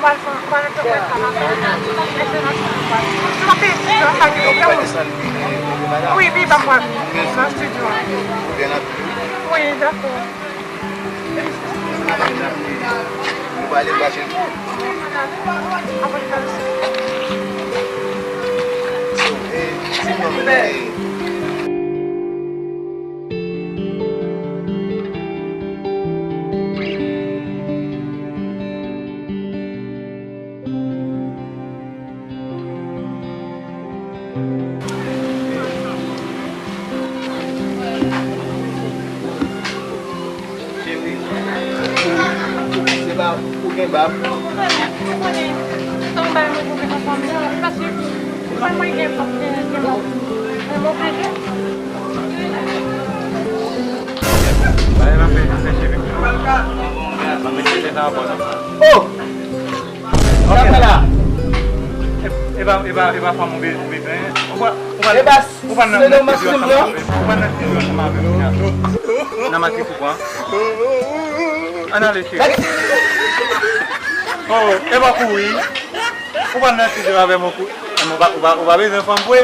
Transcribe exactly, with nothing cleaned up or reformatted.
Mwen al fè, mwen al fè kòb sa nan fè. Mwen se nan studio pa. Se pa peye studio an, sa ki pwoblèm ou? Wi, pi pa mwen nan studio an. Wi, dakò. Nou pale fache tou. Apre sa. So, eh, ti mwen, eh, Cheri, ou, ou, se pa, ou gen bab. Ou konnen, ou konnen, se yon bagay mwen konprann ansanm nan, paske ou konn mwen gen, gen, gen bab. Mwen mwen plede. Bagay la fè, fè cheve. Mwen mete tèt anba nan. Oh! Sa fè la? E, e pa, e pa, e pa fanm ou be-, ou bezwen. Ou pa, ou pa, ou pa nan, nan studio ansanm avè m. Ou pa nan studio ansanm avè m kounye a. Nan mache fou pran. Ann ale, cheri. Oh, e pa kouri. Ou pa nan studio avè m, ou kou-, ou pa, ou pa, ou pa bezwen fanm vre.